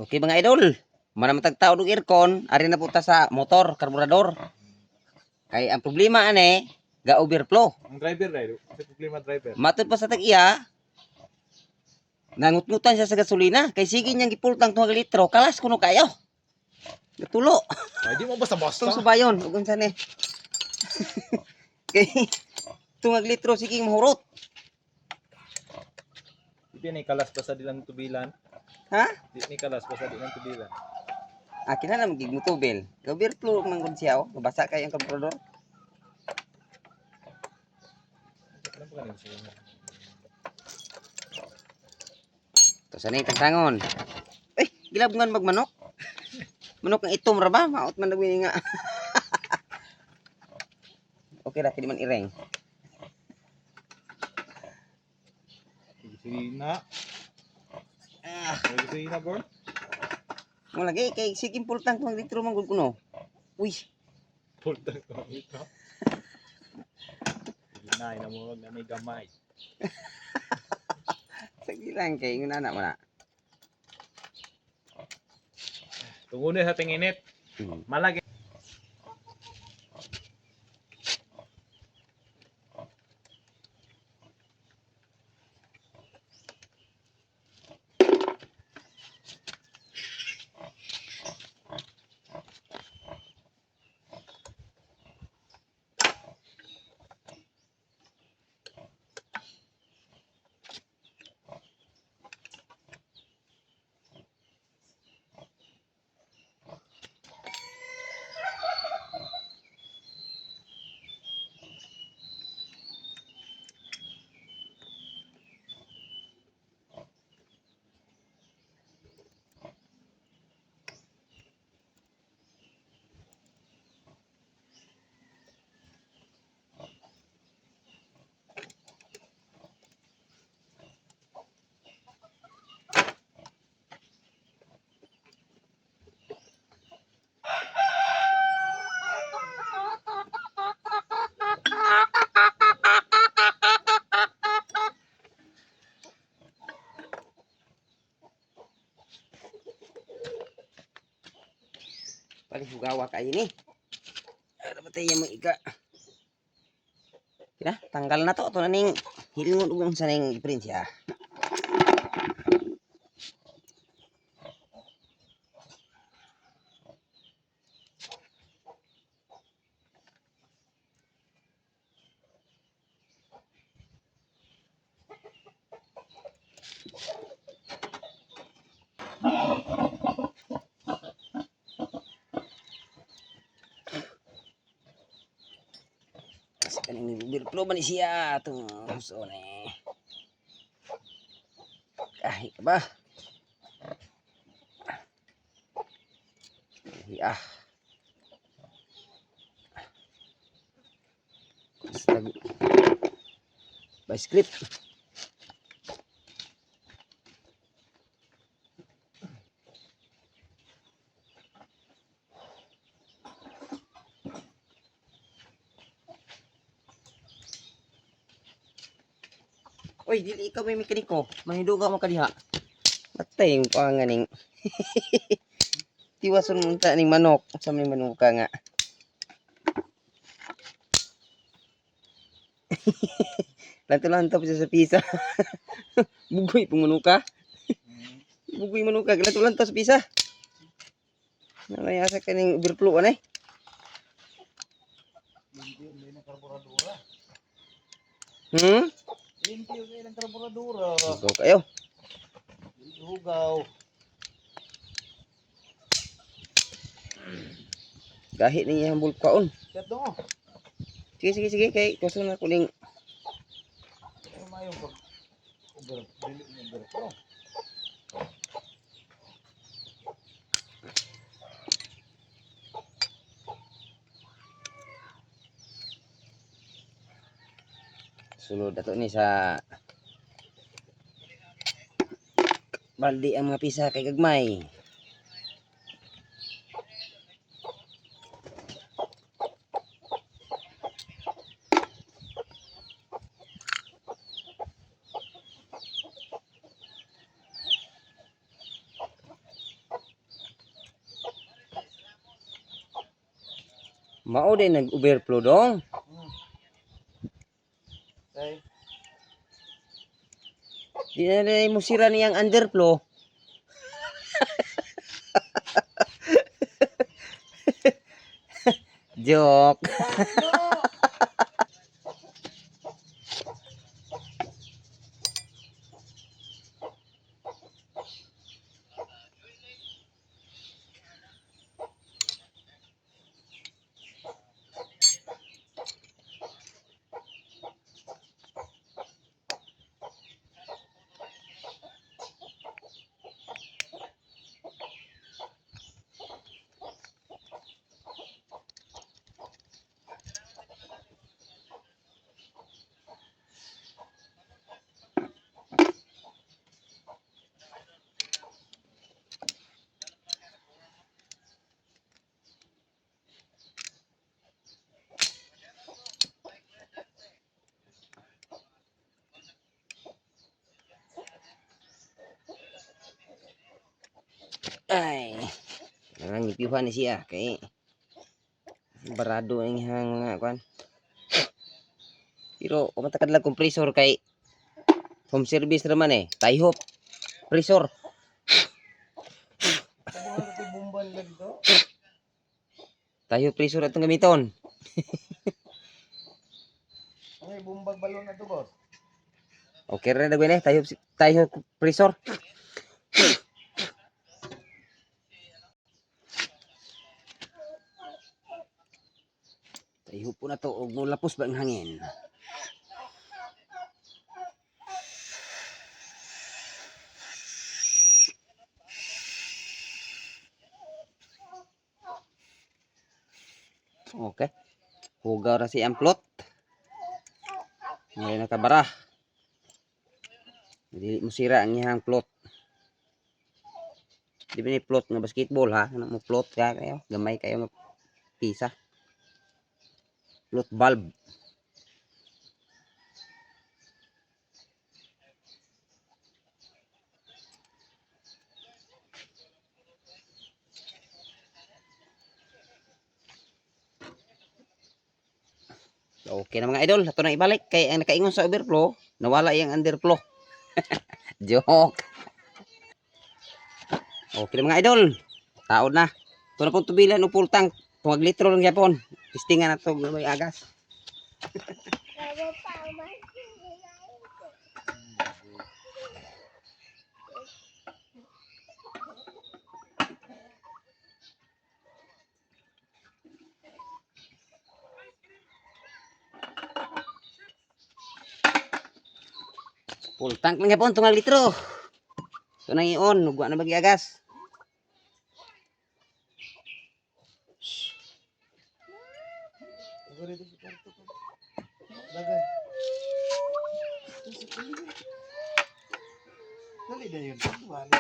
Okay, mga idol. Manamatag tao og aircon, ari na punta sa motor, karburador. Kay ang problema ane, ga overflow. Ang driver dahil, sa problema driver. Matod pa sa tag-iya, nangutngutan siya sa gasolina. Kay sige niyang gipultang 2 litro, kalas kuno kayo. Natulo. Ay, di mo basta-basta. Itong subayon, ug unsa ni. Kay 2 litro sige mahurot. Di ni kalas basta di lang tubilan. Ha? Di ni kalas basta di lang tubilan. Ah, kinahanglan magig motobil. Ga overflow man gud siya oh. Mabasa kay ang karburador. Ano pa kanin siya? To sa ning tangtangon. Eh, gilabngan magmanok. Manok ng itom ra ba? Maot man nagwini nga. Okay ra kini man ireng. Sige na. Ah, Sige na, Born. mo lagi kay sige pultang 2 litro man gud kuno. Uy, Pultang ko ito. Sige na, inamurag na may gamay. Sige lang kay ngana mo na. Tungo na sa tinginit. Malagi. Palihugawa kayo ni. Ano ba tayo mo iga? Kina, tanggal na to. Ito na ning hilingon ug sa ning diferensya. Kasi kaning overflow man ni siya itong so ni. Ay, ka ba? Ay, ah. Basta by script. Oy, dili ikaw may mekaniko. Mahiduga mo kadiha. Matay yung panganing. Tiwason mo ta ning manok. Sa may manuka nga. Lanto-lanto pa siya sa pisa. Bugoy pong manuka. Bugoy manuka. Lanto-lanto sa pisa. Nalayasa ka ning overflow anay. Hindi ng karburadora. Hmm? Hindi ng karburadora. Go kayo. Hugaw. Gahi niya ang bulk kaon. Chat do. Sige, sige, sige. Kay kaso na kuning Ano mayo pag over dili mo overflow. Sulod ato ni sa baldi ang mga pisa kay gagmay. Mao din nag-overflow dong. Kay Di na rin mo sira niyang underflow. Joke. Ay. Nangipiyuhan ni siya kay barado ang hang mga kwan. Pero umatakad lang compressor kay home service naman eh. Tayhop. Pressure. Kabuhan ko bumbal lang dito. Tayo pressure atong gamiton. Ay, bumbag balon na to, boss. Okay ra na gwen eh. Tayo tayo pressure. Tayo po na to og mulapos ba ang hangin. Okay. Hugaw ra si amplot. Ngayon nakabara. Dili mo sira ang iyang plot. Di ba ni plot nga basketball ha? Ano mo plot ka kayo? Gamay kayo nga pisa. Plot bulb. Okay na mga idol, ato na ibalik kay ang nakaingon sa overflow, nawala yang underflow. Joke. Okay na mga idol. Taod na. Ito na pong tubilan o full tank. Tungag litro lang yapon. Testingan na ito may agas. Full tank lang yapon, tungag litro. Ito na ion, ugwa na bagi agas. Ako rito sa kwarto ko. Dagay. Dali na yun. Wala.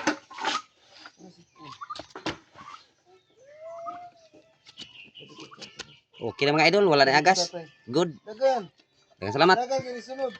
Okay na mga idol, wala na agas. Good. Dagan. Daghang salamat. Dagan, kini sunod.